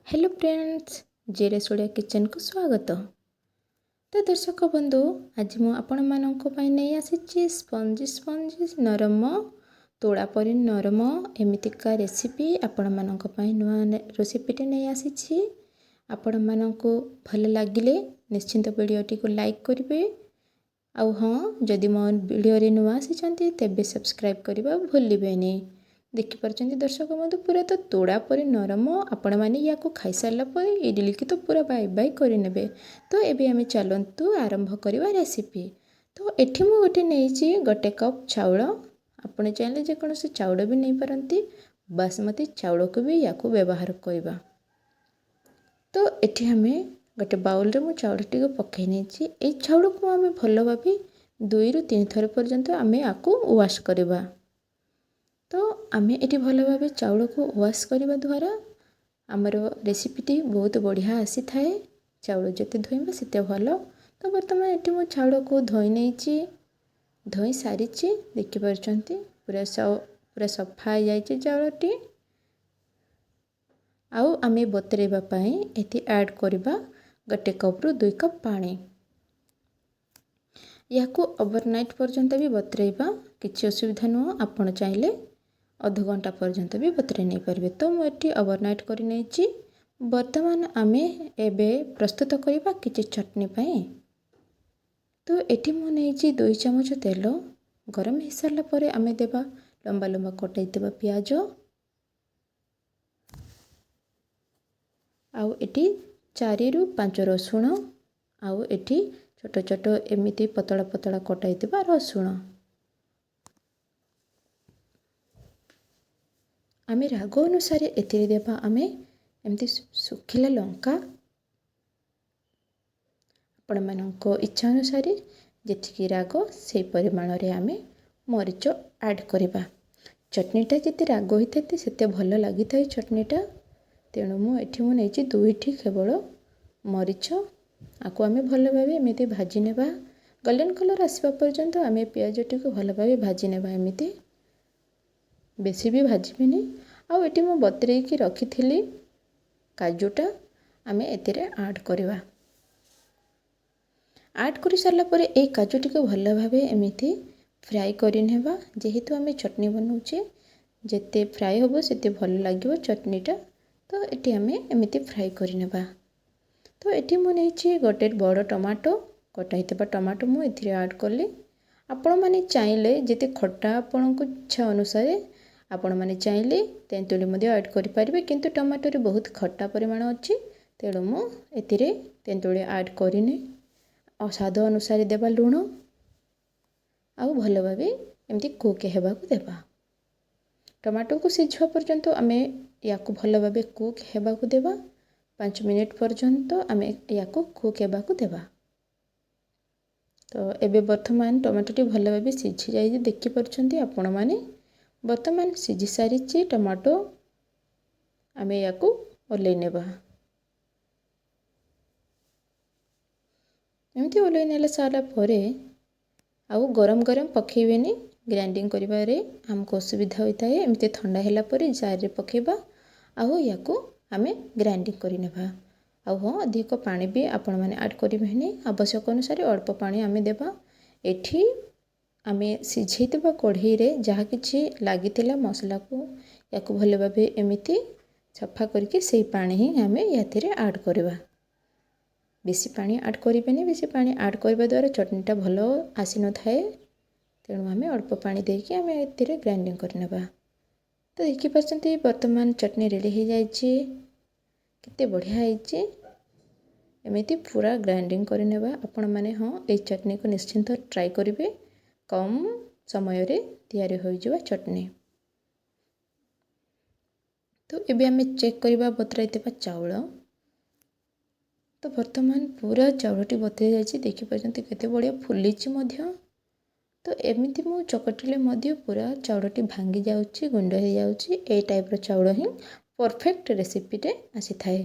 Hello friends, xerox Odia କିଚେନ୍କୁ ସ୍ୱାଗତ। ତ ଦର୍ଶକ ବନ୍ଧୁ, ଆଜି ମୁଁ ଆପଣମାନଙ୍କ ପାଇଁ ନେଇ ଆସିଛି ସ୍ପଞ୍ଜି ସ୍ପଞ୍ଜି ନରମ, ତୋଳା ପରି ନରମ ଏମିତିକା ରେସିପି। ଆପଣମାନଙ୍କ ପାଇଁ ନୂଆ ରେସିପିଟେ ନେଇ ଆସିଛି। ଆପଣମାନଙ୍କୁ ଭଲ ଲାଗିଲେ ନିଶ୍ଚିନ୍ତ ଭିଡ଼ିଓଟିକୁ ଲାଇକ୍ କରିବେ, ଆଉ ହଁ, ଯଦି ମୋ ଭିଡ଼ିଓରେ ନୂଆ ଆସିଛନ୍ତି ତେବେ ସବସ୍କ୍ରାଇବ୍ କରିବା ଭୁଲିବେନି। ଦେଖିପାରୁଛନ୍ତି ଦର୍ଶକ ବନ୍ଧୁ, ପୁରା ତ ତୋଡ଼ା ପରି ନରମ। ଆପଣମାନେ ୟାକୁ ଖାଇସାରିଲା ପରେ ଇଡ଼ିଲିକି ତ ପୁରା ବାଇ ବାଇ କରିନେବେ। ତ ଏବେ ଆମେ ଚାଲନ୍ତୁ ଆରମ୍ଭ କରିବା ରେସିପି। ତ ଏଠି ମୁଁ ଗୋଟେ ନେଇଛି ଗୋଟେ କପ୍ ଚାଉଳ। ଆପଣ ଚାହିଁଲେ ଯେକୌଣସି ଚାଉଳ ବି ନେଇପାରନ୍ତି, ବାସୁମତୀ ଚାଉଳକୁ ବି ୟାକୁ ବ୍ୟବହାର କରିବା। ତ ଏଠି ଆମେ ଗୋଟେ ବାଉଲରେ ମୁଁ ଚାଉଳଟିକୁ ପକାଇ ନେଇଛି। ଏଇ ଚାଉଳକୁ ଆମେ ଭଲ ଭାବେ 2ରୁ 3 ଥର ପର୍ଯ୍ୟନ୍ତ ଆମେ ୟାକୁ ୱାଶ୍ କରିବା। ତ ଆମେ ଏଠି ଭଲ ଭାବେ ଚାଉଳକୁ ୱାଶ୍ କରିବା ଦ୍ୱାରା ଆମର ରେସିପିଟି ବହୁତ ବଢ଼ିଆ ଆସିଥାଏ। ଚାଉଳ ଯେତେ ଧୋଇବା ସେତେ ଭଲ। ତ ବର୍ତ୍ତମାନ ଏଠି ମୁଁ ଚାଉଳକୁ ଧୋଇ ନେଇଛି, ଧୋଇ ସାରିଛି। ଦେଖିପାରୁଛନ୍ତି, ପୁରା ସଫା ହେଇଯାଇଛି ଚାଉଳଟି। ଆଉ ଆମେ ବତୁରାଇବା ପାଇଁ ଏଠି ଆଡ଼୍ କରିବା ଗୋଟେ କପ୍ରୁ 2 କପ୍ ପାଣି। ୟାକୁ ଓଭରନାଇଟ୍ ପର୍ଯ୍ୟନ୍ତ ବି ବତୁରାଇବା, କିଛି ଅସୁବିଧା ନୁହଁ। ଆପଣ ଚାହିଁଲେ ଅଧଘଣ୍ଟା ପର୍ଯ୍ୟନ୍ତ ବି ବତୁରାଇ ନେଇପାରିବେ। ତ ମୁଁ ଏଠି ଓଭରନାଇଟ୍ କରିନେଇଛି। ବର୍ତ୍ତମାନ ଆମେ ଏବେ ପ୍ରସ୍ତୁତ କରିବା କିଛି ଚଟଣି ପାଇଁ। ତ ଏଠି ମୁଁ ନେଇଛି 2 ଚାମଚ ତେଲ। ଗରମ ହେଇସାରିଲା ପରେ ଆମେ ଦେବା ଲମ୍ବା ଲମ୍ବା କଟାଇଥିବା ପିଆଜ, ଆଉ ଏଠି 4ରୁ 5 ରସୁଣ, ଆଉ ଏଠି ଛୋଟ ଛୋଟ ଏମିତି ପତଳା ପତଳା କଟାଇଥିବା ରସୁଣ। ଆମେ ରାଗ ଅନୁସାରେ ଏଥିରେ ଦେବା ଆମେ ଏମିତି ଶୁଖିଲା ଲଙ୍କା। ଆପଣମାନଙ୍କ ଇଚ୍ଛା ଅନୁସାରେ ଯେତିକି ରାଗ ସେଇ ପରିମାଣରେ ଆମେ ମରିଚ ଆଡ଼୍ କରିବା। ଚଟଣିଟା ଯେତେ ରାଗ ହୋଇଥାଏ ସେତେ ଭଲ ଲାଗିଥାଏ ଚଟଣିଟା। ତେଣୁ ମୁଁ ଏଠି ନେଇଛି 2ଟି କେବଳ ମରିଚ। ଆକୁ ଆମେ ଭଲ ଭାବେ ଏମିତି ଭାଜି ନେବା। ଗୋଲ୍ଡେନ୍ କଲର୍ ଆସିବା ପର୍ଯ୍ୟନ୍ତ ଆମେ ପିଆଜଟିକୁ ଭଲ ଭାବେ ଭାଜି ନେବା। ଏମିତି ବେଶୀ ବି ଭାଜିବେନି। ଆଉ ଏଠି ମୁଁ ବତୁରେଇକି ରଖିଥିଲି କାଜୁଟା, ଆମେ ଏଥିରେ ଆଡ଼୍ କରିବା। ଆଡ଼୍ କରିସାରିଲା ପରେ ଏଇ କାଜୁଟିକୁ ଭଲ ଭାବେ ଏମିତି ଫ୍ରାଏ କରିନେବା। ଯେହେତୁ ଆମେ ଚଟଣି ବନାଉଛେ, ଯେତେ ଫ୍ରାଏ ହେବ ସେତେ ଭଲ ଲାଗିବ ଚଟଣିଟା। ତ ଏଠି ଆମେ ଏମିତି ଫ୍ରାଏ କରିନେବା। ତ ଏଠି ମୁଁ ନେଇଛି ଗୋଟେ ବଡ଼ ଟମାଟୋ, କଟା ହେଇଥିବା ଟମାଟୋ ମୁଁ ଏଥିରେ ଆଡ଼୍ କଲି। ଆପଣମାନେ ଚାହିଁଲେ ଯେତେ ଖଟା ଆପଣଙ୍କ ଇଚ୍ଛା ଅନୁସାରେ ଆପଣମାନେ ଚାହିଁଲେ ତେନ୍ତୁଳି ମଧ୍ୟ ଆଡ଼୍ କରିପାରିବେ, କିନ୍ତୁ ଟମାଟୋରେ ବହୁତ ଖଟା ପରିମାଣ ଅଛି, ତେଣୁ ମୁଁ ଏଥିରେ ତେନ୍ତୁଳି ଆଡ଼୍ କରିନି। ଆଉ ସ୍ୱାଦ ଅନୁସାରେ ଦେବା ଲୁଣ, ଆଉ ଭଲ ଭାବେ ଏମିତି କୁକ୍ ହେବାକୁ ଦେବା। ଟମାଟୋକୁ ସିଝିବା ପର୍ଯ୍ୟନ୍ତ ଆମେ ୟାକୁ ଭଲ ଭାବେ କୁକ୍ ହେବାକୁ ଦେବା। 5 ମିନିଟ୍ ପର୍ଯ୍ୟନ୍ତ ଆମେ ୟାକୁ କୁକ୍ ହେବାକୁ ଦେବା। ତ ଏବେ ବର୍ତ୍ତମାନ ଟମାଟୋଟି ଭଲ ଭାବେ ସିଝି ଯାଇଛି, ଦେଖିପାରୁଛନ୍ତି ଆପଣମାନେ। ବର୍ତ୍ତମାନ ସିଝି ସାରିଛି ଟମାଟୋ, ଆମେ ୟାକୁ ଓହ୍ଲେଇ ନେବା। ଏମିତି ଓହ୍ଲେଇ ନେଲା ସାରିଲା ପରେ ଆଉ ଗରମ ଗରମ ପକାଇବେନି, ଗ୍ରାଇଣ୍ଡିଙ୍ଗ କରିବାରେ ଆମକୁ ଅସୁବିଧା ହୋଇଥାଏ। ଏମିତି ଥଣ୍ଡା ହେଲା ପରେ ଜାର୍ରେ ପକାଇବା ଆଉ ୟାକୁ ଆମେ ଗ୍ରାଇଣ୍ଡିଙ୍ଗ କରିନେବା। ଆଉ ହଁ, ଅଧିକ ପାଣି ବି ଆପଣମାନେ ଆଡ଼୍ କରିବେନି, ଆବଶ୍ୟକ ଅନୁସାରେ ଅଳ୍ପ ପାଣି ଆମେ ଦେବା। ଏଠି ଆମେ ସିଝେଇଥିବା କଢ଼େଇରେ ଯାହା କିଛି ଲାଗିଥିଲା ମସଲାକୁ, ୟାକୁ ଭଲ ଭାବେ ଏମିତି ସଫା କରିକି ସେଇ ପାଣି ହିଁ ଆମେ ଏଥିରେ ଆଡ଼୍ କରିବା। ବେଶୀ ପାଣି ଆଡ଼୍ କରିବେନି, ବେଶୀ ପାଣି ଆଡ଼୍ କରିବା ଦ୍ୱାରା ଚଟଣିଟା ଭଲ ଆସିନଥାଏ। ତେଣୁ ଆମେ ଅଳ୍ପ ପାଣି ଦେଇକି ଆମେ ଏଥିରେ ଗ୍ରାଇଣ୍ଡିଙ୍ଗ କରିନେବା। ତ ଦେଖିପାରୁଛନ୍ତି ବର୍ତ୍ତମାନ ଚଟଣି ରେଡ଼ି ହେଇଯାଇଛି, କେତେ ବଢ଼ିଆ ହେଇଛି। ଏମିତି ପୁରା ଗ୍ରାଇଣ୍ଡିଙ୍ଗ କରିନେବା। ଆପଣମାନେ ହଁ, ଏଇ ଚଟଣିକୁ ନିଶ୍ଚିନ୍ତ ଟ୍ରାଏ କରିବେ, କମ୍ ସମୟରେ ତିଆରି ହୋଇଯିବ ଚଟଣି। ତ ଏବେ ଆମେ ଚେକ୍ କରିବା ବତୁରାଇଥିବା ଚାଉଳ। ତ ବର୍ତ୍ତମାନ ପୁରା ଚାଉଳଟି ବତୁରାଇ ଯାଇଛି, ଦେଖିପାରୁଛନ୍ତି କେତେ ବଢ଼ିଆ ଫୁଲିଛି ମଧ୍ୟ। ତ ଏମିତି ମୁଁ ଚକଟିଲେ ମଧ୍ୟ ପୁରା ଚାଉଳଟି ଭାଙ୍ଗି ଯାଉଛି, ଗୁଣ୍ଡ ହେଇଯାଉଛି। ଏଇ ଟାଇପ୍ର ଚାଉଳ ହିଁ ପରଫେକ୍ଟ ରେସିପିଟେ ଆସିଥାଏ।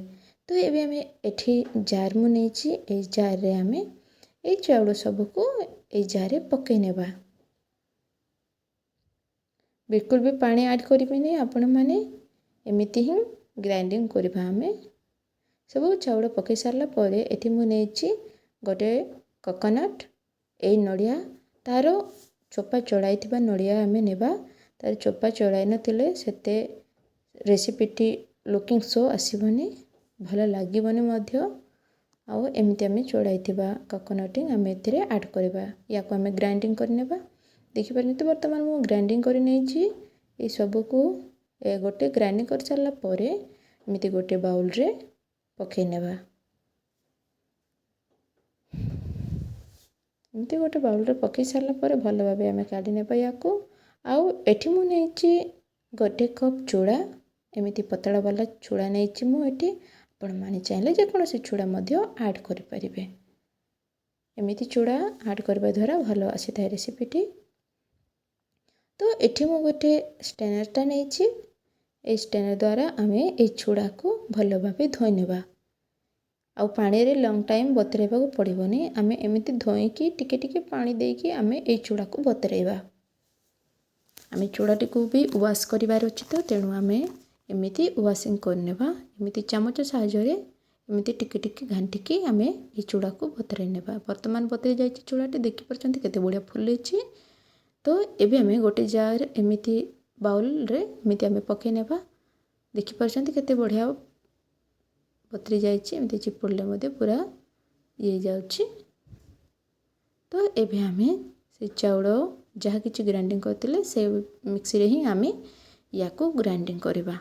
ତ ଏବେ ଆମେ ଏଠି ଜାର୍ ମୁଁ ନେଇଛି, ଏଇ ଜାର୍ରେ ଆମେ ଏଇ ଚାଉଳ ସବୁକୁ ଏଇ ଜାର୍ରେ ପକାଇ ନେବା। ବିଲକୁଲ ବି ପାଣି ଆଡ଼୍ କରିବେନି ଆପଣମାନେ, ଏମିତି ହିଁ ଗ୍ରାଇଣ୍ଡିଙ୍ଗ କରିବା ଆମେ। ସବୁ ଚାଉଳ ପକାଇ ସାରିଲା ପରେ ଏଠି ମୁଁ ନେଇଛି ଗୋଟେ କୋକୋନଟ୍, ଏଇ ନଡ଼ିଆ ତା'ର ଚୋପା ଚଢ଼ାଇଥିବା ନଡ଼ିଆ ଆମେ ନେବା। ତା'ର ଚୋପା ଚଢ଼ାଇ ନଥିଲେ ସେତେ ରେସିପିଟି ଲୁକିଂ ସୋ ଆସିବନି, ଭଲ ଲାଗିବନି ମଧ୍ୟ। ଆଉ ଏମିତି ଆମେ ଚଢ଼ାଇଥିବା କୋକୋନଟ୍ ଆମେ ଏଥିରେ ଆଡ଼୍ କରିବା। ୟାକୁ ଆମେ ଗ୍ରାଇଣ୍ଡିଙ୍ଗ କରିନେବା। ଦେଖିପାରୁଛନ୍ତି, ବର୍ତ୍ତମାନ ମୁଁ ଗ୍ରାଇଣ୍ଡିଙ୍ଗ କରି ନେଇଛି ଏସବୁକୁ। ଗୋଟେ ଗ୍ରାଇଣ୍ଡିଙ୍ଗ କରିସାରିଲା ପରେ ଏମିତି ଗୋଟେ ବାଉଲ୍ରେ ପକାଇ ନେବା। ଏମିତି ଗୋଟେ ବାଉଲ୍ରେ ପକାଇ ସାରିଲା ପରେ ଭଲ ଭାବେ ଆମେ କାଢ଼ି ନେବା ୟାକୁ। ଆଉ ଏଠି ମୁଁ ନେଇଛି ଗୋଟେ କପ୍ ଚୁଡ଼ା। ଏମିତି ପତଳା ବାଲା ଚୁଡ଼ା ନେଇଛି ମୁଁ ଏଠି। ଆପଣମାନେ ଚାହିଁଲେ ଯେକୌଣସି ଚୁଡ଼ା ମଧ୍ୟ ଆଡ଼୍ କରିପାରିବେ। ଏମିତି ଚୁଡ଼ା ଆଡ଼୍ କରିବା ଦ୍ୱାରା ଭଲ ଆସିଥାଏ ରେସିପିଟି। ତ ଏଠି ମୁଁ ଗୋଟେ ଷ୍ଟ୍ରେନର୍ଟା ନେଇଛି। ଏଇ ଷ୍ଟ୍ରେନର୍ ଦ୍ୱାରା ଆମେ ଏଇ ଚୁଡ଼ାକୁ ଭଲ ଭାବେ ଧୋଇ ନେବା। ଆଉ ପାଣିରେ ଲଙ୍ଗ୍ ଟାଇମ୍ ବତୁରାଇବାକୁ ପଡ଼ିବନି। ଆମେ ଏମିତି ଧୋଇକି ଟିକେ ଟିକେ ପାଣି ଦେଇକି ଆମେ ଏଇ ଚୁଡ଼ାକୁ ବତୁରାଇବା। ଆମେ ଚୁଡ଼ାଟିକୁ ବି ୱାଶ୍ କରିବାର ଅଛି ତ, ତେଣୁ ଆମେ ଏମିତି ୱାସିଂ କରିନେବା। ଏମିତି ଚାମଚ ସାହାଯ୍ୟରେ ଏମିତି ଟିକେ ଟିକେ ଘାଣ୍ଟିକି ଆମେ ଏଇ ଚୁଡ଼ାକୁ ବତୁରାଇ ନେବା। ବର୍ତ୍ତମାନ ବତୁରି ଯାଇଛି ଚୁଡ଼ାଟି, ଦେଖିପାରୁଛନ୍ତି କେତେ ବଢ଼ିଆ ଫୁଲିଛି। ତ ଏବେ ଆମେ ଗୋଟେ ଜାର୍, ଏମିତି ବାଉଲ୍ରେ ଏମିତି ଆମେ ପକାଇ ନେବା। ଦେଖିପାରୁଛନ୍ତି କେତେ ବଢ଼ିଆ ବତୁରି ଯାଇଛି। ଏମିତି ଚିପୁଡ଼ିଲେ ମଧ୍ୟ ପୁରା ଇଏ ଯାଉଛି। ତ ଏବେ ଆମେ ସେ ଚାଉଳ ଯାହା କିଛି ଗ୍ରାଇଣ୍ଡିଙ୍ଗ କରିଥିଲେ, ସେ ମିକ୍ସିରେ ହିଁ ଆମେ ୟାକୁ ଗ୍ରାଇଣ୍ଡିଙ୍ଗ କରିବା।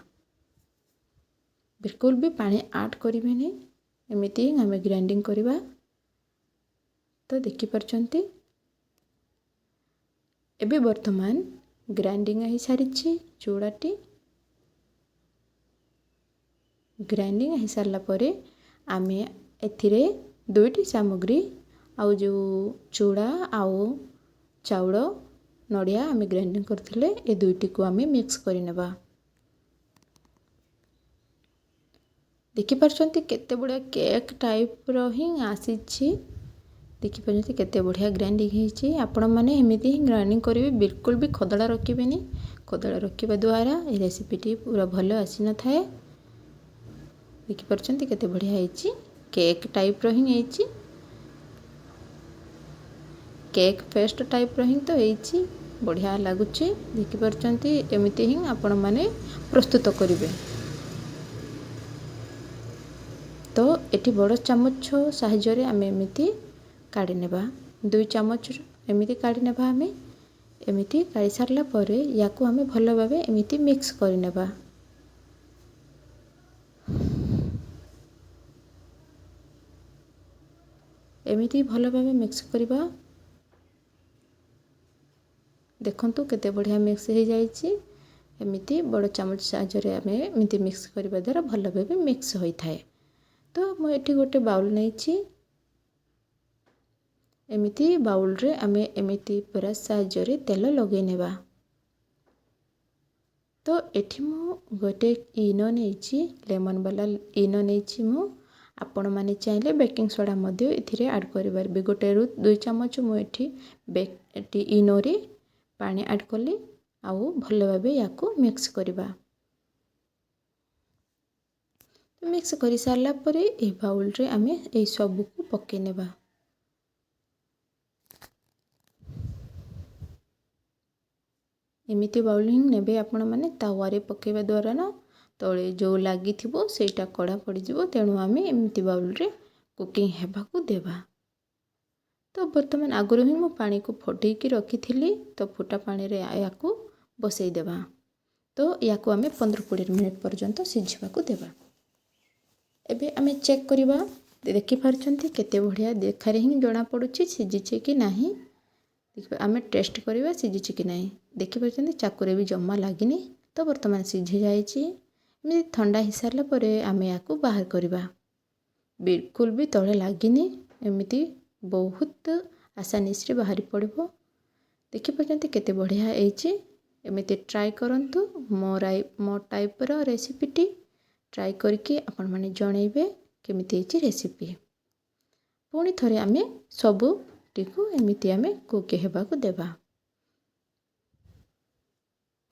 ବିଲକୁଲ ବି ପାଣି ଆଡ଼୍ କରିବେନି, ଏମିତି ହିଁ ଆମେ ଗ୍ରାଇଣ୍ଡିଙ୍ଗ କରିବା। ତ ଦେଖିପାରୁଛନ୍ତି, ଏବେ ବର୍ତ୍ତମାନ ଗ୍ରାଇଣ୍ଡିଙ୍ଗ ହେଇସାରିଛି ଚୁଡ଼ାଟି। ଗ୍ରାଇଣ୍ଡିଙ୍ଗ ହେଇସାରିଲା ପରେ ଆମେ ଏଥିରେ ଦୁଇଟି ସାମଗ୍ରୀ, ଆଉ ଯେଉଁ ଚୁଡ଼ା ଆଉ ଚାଉଳ ନଡ଼ିଆ ଆମେ ଗ୍ରାଇଣ୍ଡିଙ୍ଗ କରିଥିଲେ, ଏ ଦୁଇଟିକୁ ଆମେ ମିକ୍ସ କରିନେବା। ଦେଖିପାରୁଛନ୍ତି କେତେ ବଢ଼ିଆ କେକ୍ ଟାଇପ୍ର ହିଁ ଆସିଛି। ଦେଖିପାରୁଛନ୍ତି କେତେ ବଢ଼ିଆ ଗ୍ରାଇଣ୍ଡିଙ୍ଗ ହେଇଛି। ଆପଣମାନେ ଏମିତି ହିଁ ଗ୍ରାଇଣ୍ଡିଙ୍ଗ କରିବେ, ବିଲକୁଲ ବି ଖଦଡ଼ା ରଖିବେନି। ଖଦଡ଼ା ରଖିବା ଦ୍ୱାରା ଏ ରେସିପିଟି ପୁରା ଭଲ ଆସିନଥାଏ। ଦେଖିପାରୁଛନ୍ତି କେତେ ବଢ଼ିଆ ହେଇଛି, କେକ୍ ଟାଇପ୍ର ହିଁ ହେଇଛି, କେକ୍ ପେଷ୍ଟ ଟାଇପ୍ର ହିଁ ତ ହେଇଛି, ବଢ଼ିଆ ଲାଗୁଛି। ଦେଖିପାରୁଛନ୍ତି, ଏମିତି ହିଁ ଆପଣମାନେ ପ୍ରସ୍ତୁତ କରିବେ। ତ ଏଠି ବଡ଼ ଚାମଚ ସାହାଯ୍ୟରେ ଆମେ ଏମିତି କାଢ଼ି ନେବା, 2 ଚାମଚ ଏମିତି କାଢ଼ି ନେବା ଆମେ। ଏମିତି କାଢ଼ି ସାରିଲା ପରେ ୟାକୁ ଆମେ ଭଲ ଭାବେ ଏମିତି ମିକ୍ସ କରିନେବା। ଏମିତି ଭଲ ଭାବେ ମିକ୍ସ କରିବା। ଦେଖନ୍ତୁ କେତେ ବଢ଼ିଆ ମିକ୍ସ ହେଇଯାଇଛି। ଏମିତି ବଡ଼ ଚାମଚ ସାହାଯ୍ୟରେ ଆମେ ଏମିତି ମିକ୍ସ କରିବା ଦ୍ୱାରା ଭଲ ଭାବେ ମିକ୍ସ ହୋଇଥାଏ। ତ ମୁଁ ଏଠି ଗୋଟେ ବାଉଲ୍ ନେଇଛି। ଏମିତି ବାଉଲ୍ରେ ଆମେ ଏମିତି ବ୍ରସ୍ ସାହାଯ୍ୟରେ ତେଲ ଲଗାଇ ନେବା। ତ ଏଠି ମୁଁ ଗୋଟେ ଇନୋ ନେଇଛି, ଲେମନ୍ ବାଲା ଇନୋ ନେଇଛି ମୁଁ। ଆପଣମାନେ ଚାହିଁଲେ ବେକିଂ ସୋଡ଼ା ମଧ୍ୟ ଏଥିରେ ଆଡ଼୍ କରିପାରିବେ। ଗୋଟେରୁ 2 ଚାମଚ ମୁଁ ଏଠି ଇନୋରେ ପାଣି ଆଡ଼୍ କଲି ଆଉ ଭଲ ଭାବେ ୟାକୁ ମିକ୍ସ କରିବା। ମିକ୍ସ କରିସାରିଲା ପରେ ଏହି ବାଉଲ୍ରେ ଆମେ ଏହି ସବୁକୁ ପକାଇ ନେବା। ଏମିତି ବାଉଲ୍ ହିଁ ନେବେ ଆପଣମାନେ। ତାୱାରେ ପକାଇବା ଦ୍ୱାରା ନା ତଳେ ଯେଉଁ ଲାଗିଥିବ ସେଇଟା କଡ଼ା ପଡ଼ିଯିବ, ତେଣୁ ଆମେ ଏମିତି ବାଉଲ୍ରେ କୁକିଂ ହେବାକୁ ଦେବା। ତ ବର୍ତ୍ତମାନ ଆଗରୁ ହିଁ ମୁଁ ପାଣିକୁ ଫୁଟେଇକି ରଖିଥିଲି, ତ ଫୁଟା ପାଣିରେ ୟାକୁ ବସେଇ ଦେବା। ତ ୟାକୁ ଆମେ 15-20 ମିନିଟ୍ ପର୍ଯ୍ୟନ୍ତ ସିଝିବାକୁ ଦେବା। ଏବେ ଆମେ ଚେକ୍ କରିବା। ଦେଖିପାରୁଛନ୍ତି କେତେ ବଢ଼ିଆ ଦେଖାରେ ହିଁ ଜଣାପଡ଼ୁଛି ସିଝିଛି କି ନାହିଁ। ଦେଖିବା, ଆମେ ଟେଷ୍ଟ କରିବା ସିଝିଛି କି ନାହିଁ। ଦେଖିପାରୁଛନ୍ତି ଚାକୁରେ ବି ଜମା ଲାଗିନି। ତ ବର୍ତ୍ତମାନ ସିଝି ଯାଇଛି। ଏମିତି ଥଣ୍ଡା ହେଇସାରିଲା ପରେ ଆମେ ୟାକୁ ବାହାର କରିବା। ବିଲକୁଲ ବି ତଳେ ଲାଗିନି, ଏମିତି ବହୁତ ଆସାନିସରେ ବାହାରି ପଡ଼ିବ। ଦେଖିପାରୁଛନ୍ତି କେତେ ବଢ଼ିଆ ହେଇଛି। ଏମିତି ଟ୍ରାଏ କରନ୍ତୁ ମୋ ଟାଇପ୍ର ରେସିପିଟି। ଟ୍ରାଏ କରିକି ଆପଣମାନେ ଜଣେଇବେ କେମିତି ହେଇଛି ରେସିପି। ପୁଣି ଥରେ ଆମେ ସବୁଟିକୁ ଏମିତି ଆମେ କୁକ୍ ହେବାକୁ ଦେବା।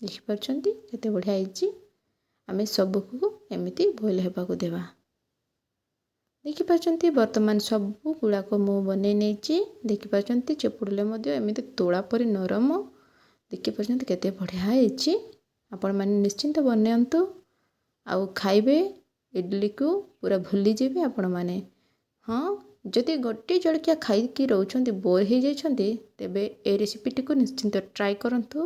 ଦେଖିପାରୁଛନ୍ତି କେତେ ବଢ଼ିଆ ହେଇଛି। ଆମେ ସବୁକୁ ଏମିତି ବଏଲ୍ ହେବାକୁ ଦେବା। ଦେଖିପାରୁଛନ୍ତି, ବର୍ତ୍ତମାନ ସବୁ ଗୁଡ଼ାକ ମୁଁ ବନେଇ ନେଇଛି। ଦେଖିପାରୁଛନ୍ତି, ଚିପୁଡ଼ିଲେ ମଧ୍ୟ ଏମିତି ତୁଳା ପରି ନରମ। ଦେଖିପାରୁଛନ୍ତି, କେତେ ବଢ଼ିଆ ହେଇଛି। ଆପଣମାନେ ନିଶ୍ଚିନ୍ତ ବନାନ୍ତୁ ଆଉ ଖାଇବେ, ଇଡ଼ଲିକୁ ପୁରା ଭୁଲିଯିବେ ଆପଣମାନେ। ହଁ, ଯଦି ଗୋଟିଏ ଜଳଖିଆ ଖାଇକି ରହୁଛନ୍ତି, ବୋର୍ ହେଇଯାଇଛନ୍ତି, ତେବେ ଏ ରେସିପିଟିକୁ ନିଶ୍ଚିନ୍ତ ଟ୍ରାଏ କରନ୍ତୁ।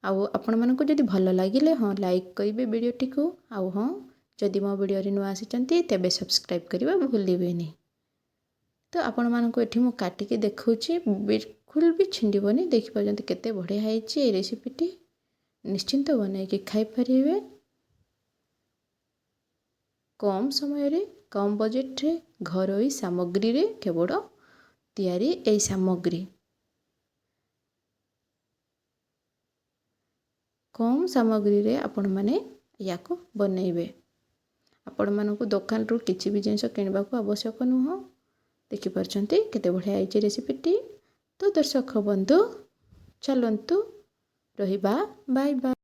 ଆଉ ଆପଣମାନଙ୍କୁ ଯଦି ଭଲ ଲାଗିଲେ, ହଁ, ଲାଇକ୍ କରିବେ ଭିଡ଼ିଓଟିକୁ। ଆଉ ହଁ, ଯଦି ମୋ ଭିଡ଼ିଓରେ ନୂଆ ଆସିଛନ୍ତି, ତେବେ ସବସ୍କ୍ରାଇବ୍ କରିବା ଭୁଲିବେନି। ତ ଆପଣମାନଙ୍କୁ ଏଠି ମୁଁ କାଟିକି ଦେଖାଉଛି, ବିଲକୁଲ ବି ଛିଣ୍ଡିବନି। ଦେଖିପାରୁଛନ୍ତି, କେତେ ବଢ଼ିଆ ହେଇଛି ଏ ରେସିପିଟି। ନିଶ୍ଚିନ୍ତ ବନେଇକି ଖାଇପାରିବେ କମ୍ ସମୟରେ, କମ୍ ବଜେଟ୍ରେ, ଘରୋଇ ସାମଗ୍ରୀରେ କେବଳ ତିଆରି ଏଇ ସାମଗ୍ରୀ। କମ୍ ସାମଗ୍ରୀରେ ଆପଣମାନେ ୟାକୁ ବନେଇବେ। ଆପଣମାନଙ୍କୁ ଦୋକାନରୁ କିଛି ବି ଜିନିଷ କିଣିବାକୁ ଆବଶ୍ୟକ ନୁହଁ। ଦେଖିପାରୁଛନ୍ତି, କେତେ ବଢ଼ିଆ ହେଇଛି ରେସିପିଟି। ତ ଦର୍ଶକ ବନ୍ଧୁ, ଚାଲନ୍ତୁ ରହିବା। Bye bye.